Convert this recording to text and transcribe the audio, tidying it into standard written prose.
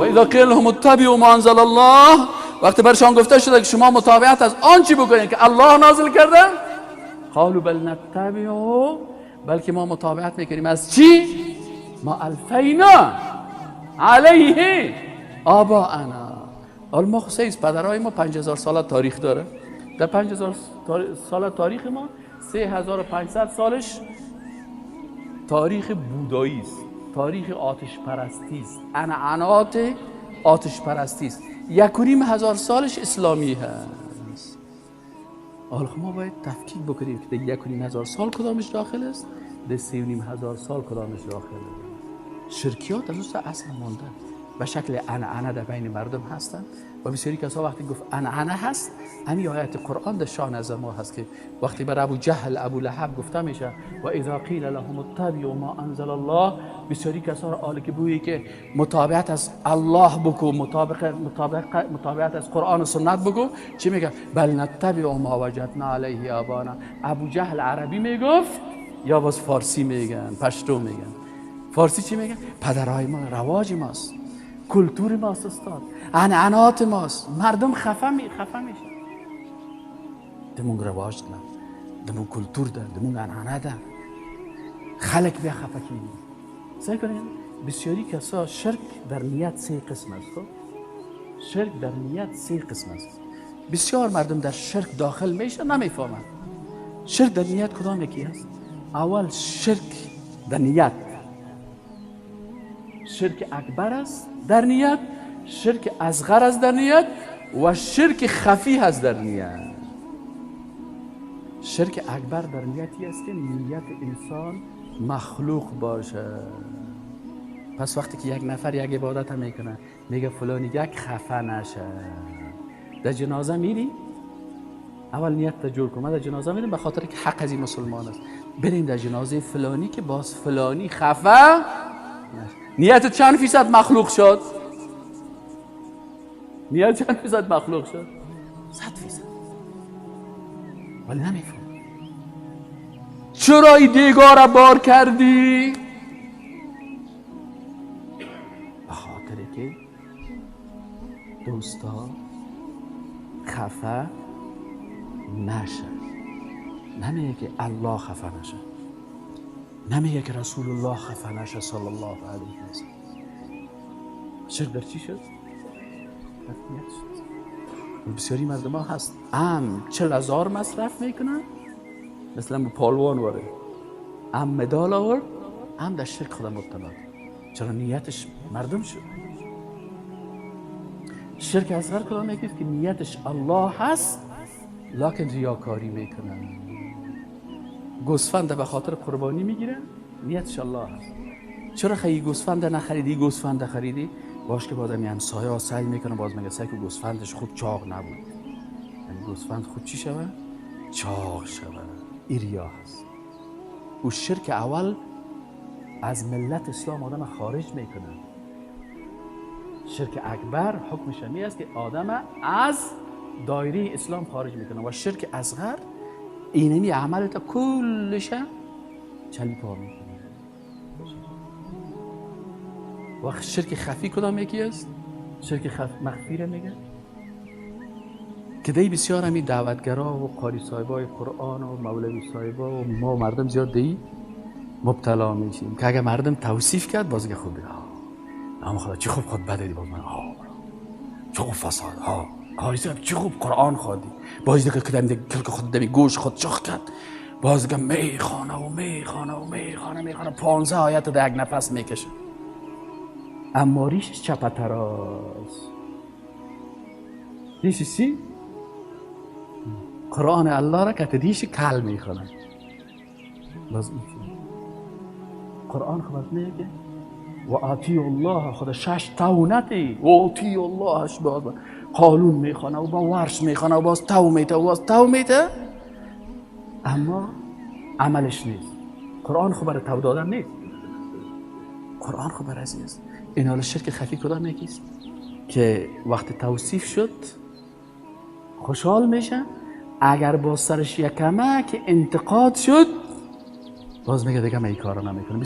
اذا قیل لهم اتبعوا ما انزل الله، وقتی برشان گفته شده که شما متابعت از آنچه بکنید که الله نازل کرده، قالوا بل نتبع، بلکه ما متابعت میکنیم از چی؟ ما الفینا علیه آباءنا. حالا ما خو سیز پدرای ما 5000 سال تاریخ داره. در 5000 سال تاریخ ما 3500 سالش تاریخ بودایی است، تاریخ آتش پرستی است، عنعنات آتش پرستی است. 1500 سالش اسلامی هست. حالا ما باید تفکیک بکنیم که در 1500 سال کدامش داخل است، در 3500 سال کدامش داخل است. شرکیات از اون اصل مانده به شکل عنعنه در بین مردم هستند و بسیاری کسا وقتی گفت عنعنه هست، همین آیت قرآن در شان از ما هست که وقتی بر ابو جهل ابو لهب گفته میشه و اذا قیل لهم اتبعوا ما انزل الله، بسیاری کسا را آله که بویی که متابعت از الله بکو، متابعت از قرآن و سنت بکو، چی میگه؟ بل نتبع ما وجدنا علیه آبانا. ابو جهل عربی میگفت یا باز فارسی میگن، پشتو میگن. فارسی چی میگن؟ پدرای ما، رواج ماست، کلتور ماست استاد، عنعنات ماست. مردم خفه میشه. دمون رواج ده، دمون کلتور ده، دمون عنعنه ده، خلق بیا خفه کیږي. سعی کنید بسیاری کسا شرک در نیت سه قسم است. خب شرک در نیت سه قسم است. بسیار مردم در شرک داخل میشن نمیفهمند. شرک در نیت کدام یکی است؟ اول شرک در نیت شرک اکبر است در نیت، شرک اصغر است در نیت و شرک خفی هست در نیت. شرک اکبر در نیتی است که نیت انسان مخلوق باشه. پس وقتی که یک نفر یک عبادت هم میکنه میگه فلانی یک خفه نشه، در جنازه میری اول نیت تا جور کن، من در جنازه میریم به خاطر که حق از این مسلمان است، بریم در جنازه فلانی که باز فلانی خفه نشه. نیت چند فیصد مخلوق شد؟ نیت چند فیصد مخلوق شد؟ 100%. ولی نمیفهم چرا این دیگاه را بار کردی؟ به خاطر که دوستا خفه نشه. نمیگه که الله خفه نشه، نمیگه که رسول الله خفه نشه صلی الله علیه و سلم. شرک در چی شد؟ در نیت شد. بسیاری مردم ها هست ام 40,000 مصرف میکنن، مثلا به پالوان واره ام مدال آورد، ام در شرک خدا مبتلا. چرا نیتش مردم شد. شرک اصغر کدام یکی است که نیتش الله هست لکن ریاکاری میکنن، گوسفند به خاطر قربانی میگیره، نیتش الله هست. چرا خیلی گوسفند نخریدی گوسفند خریدی؟ باش که بازم همسایه ها سعی میکنه، باز میگه سعی که گوسفندش خوب چاق نبود، یعنی گوسفند خوب چی شوه؟ چاق شوه. این ریا هست. او شرک اول از ملت اسلام آدم خارج میکنه. شرک اکبر حکمش همی است که آدم از دایره اسلام خارج میکنه و شرک اصغر اینمی عمل تا کلش چلی پا میکنه. و شرک خفی کدام یکی است؟ شرک مخفی را میگه که دی بسیار همی دعوتگرا و قاری صاحبای قرآن و مولوی صاحبا و ما مردم زیاد دی مبتلا میشیم که اگه مردم توصیف کرد باز خوب بگه اما خدا چه خوب خود بده دی، باز من چه خوب فساد ها چه خوب قرآن خواندی، باز دیگه کدام دیگه کلک خود دمی گوش خود چخ کرد، باز دیگه میخوانه و میخوانه و میخوانه میخوانه 15 آیت در یک نفس میکشه، اما ریشش چپتراست. ریشش چی؟ قرآن الله را که ریش کل میخوانه. باز قرآن خبرت میگه و آتی الله خدا 6 تاونتی و آتی الله باز قانون میخوانه و با ورش میخوانه و باز تو میته و باز تو میته، اما عملش نیست. قرآن خبر تو دادن نیست، قرآن خبر از نیست. این حال شرک خفی کدام یکیست که وقت توصیف شد خوشحال میشه، اگر با سرش یکمه که انتقاد شد باز میگه دیگه من این کارو نمیکنم.